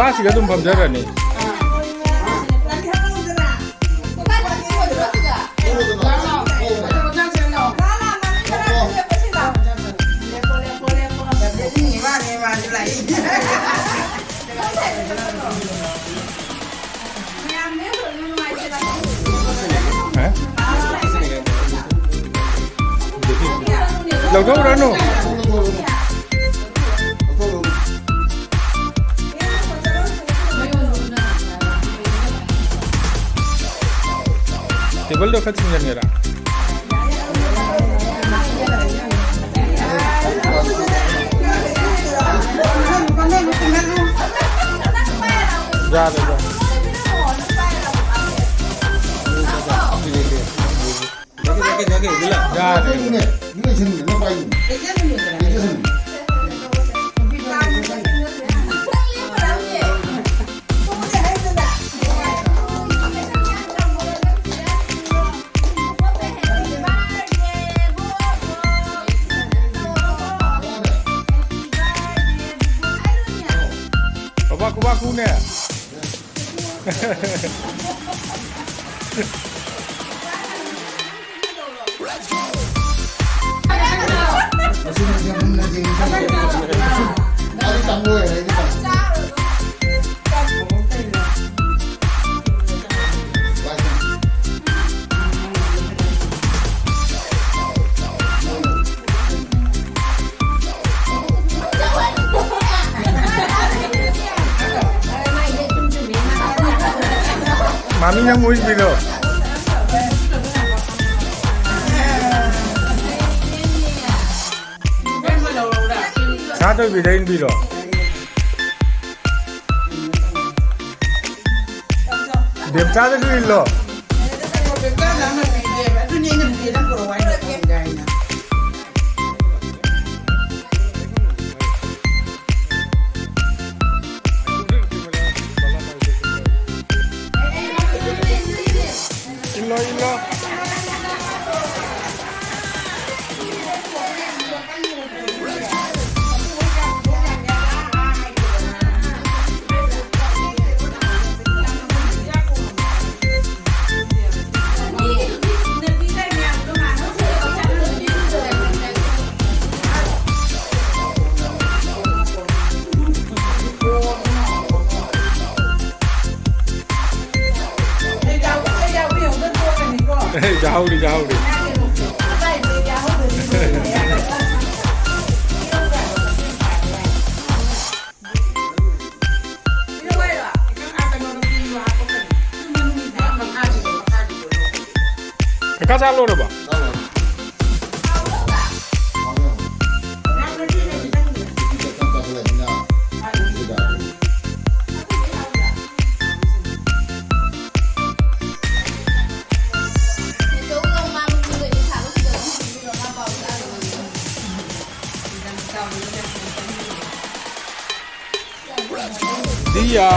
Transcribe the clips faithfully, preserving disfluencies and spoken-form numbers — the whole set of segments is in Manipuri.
ꯃꯥꯁꯤꯒ ꯑꯗꯨꯝ ꯐꯝꯖꯔꯅꯤ꯫ ꯍꯥ? ꯂꯧꯊꯣꯛꯎꯔꯅꯨ꯫ ꯇꯦꯕꯜꯗꯣ ꯈꯔ ꯊꯤꯡꯖꯤꯟꯒꯦꯔꯥ? ꯌꯥꯔꯦ, ꯌꯥꯔꯦ꯫ ꯌꯥꯔꯦ꯫ ꯈꯨꯕꯥꯛ, ꯈꯨꯕꯥꯛ ꯈꯨꯅꯦ꯫ ꯃꯥꯃꯤ, ꯅꯪ ꯃꯣꯏ ꯄꯤꯔꯣ꯫ ꯁꯥ ꯇꯣꯏꯕꯤꯗ ꯏꯟꯕꯤꯔꯣ꯫ ꯕꯦꯝꯆꯥꯗꯁꯨ ꯏꯜꯂꯣ꯫ ꯏꯜꯂꯣ, ꯏꯜꯂꯣ꯫ ꯆꯥꯍꯧꯔꯤ, ꯆꯥꯍꯧꯔꯤ꯫ ꯀꯀꯥ ꯆꯥ ꯂꯣꯏꯔꯕꯣ? ꯗꯤꯌꯥ꯫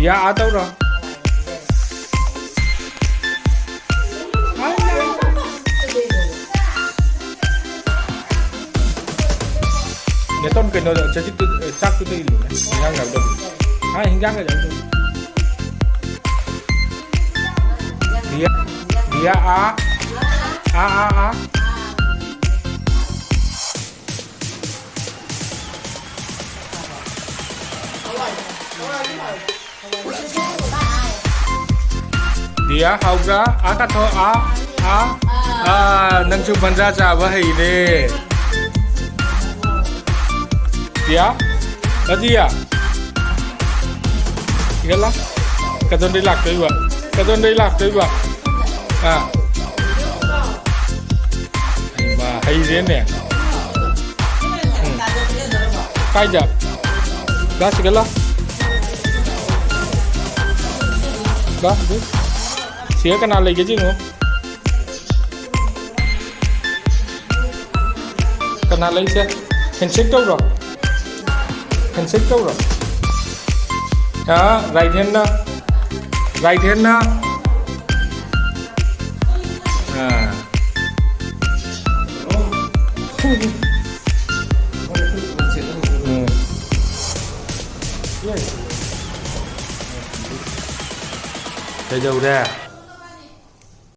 ꯌꯥ, ꯑꯥ ꯇꯧꯔꯣ꯫ ꯅꯦꯇꯣꯟ, ꯀꯩꯅꯣꯗ, ꯆꯖꯤꯛꯇꯨ, ꯆꯥꯛꯇꯨꯗ ꯏꯜꯂꯨꯅꯦ꯫ ꯍꯤꯟꯖꯥꯡ ꯌꯥꯎꯗꯕꯤ꯫ ꯍꯥ, ꯍꯤꯟꯖꯥꯡꯒ ꯌꯥꯎꯗꯕꯤ꯫ ꯗꯤꯌꯥ, ꯗꯤꯌꯥ, ꯑꯥ꯫ ꯑꯥ, ꯑꯥ, ꯑꯥ꯫ ꯗꯤꯌꯥ, ꯍꯥꯎꯕ꯭ꯔꯥ? ꯑꯥ ꯀꯥꯊꯣꯛ, ꯑꯥ, ꯑꯥ, ꯑꯥ, ꯅꯪꯁꯨ ꯕꯟꯖꯥ ꯆꯥꯕ ꯍꯩꯔꯦ꯫ ꯗꯤꯌꯥ, ꯑ, ꯗꯤꯌꯥ, ꯏꯒꯠꯂ, ꯀꯗꯣꯝꯗꯩ ꯂꯥꯛꯇꯣꯏꯕ? ꯀꯗꯣꯝꯗꯩ ꯂꯥꯛꯇꯣꯏꯕ? ꯑꯥ꯫ ꯍꯩꯃꯥ, ꯍꯩꯔꯦꯅꯦ꯫ ꯎꯝ꯫ ꯀꯥꯏꯗ? ꯂꯥ, ꯁꯤꯗ ꯂꯥ꯫ ꯂꯥ, ꯑꯗꯨ꯫ ꯁꯤꯗ ꯀꯅꯥ ꯂꯩꯒꯦ ꯌꯦꯡꯉꯣ꯫ ꯀꯅꯥ ꯂꯩꯁꯦ? Handshake ꯇꯧꯔꯣ꯫ Handshake ꯇꯧꯔꯣ꯫ ꯑꯥ, right handꯅ, right handꯅ, ꯎꯝ꯫ ꯀꯩꯗꯧꯔꯦ?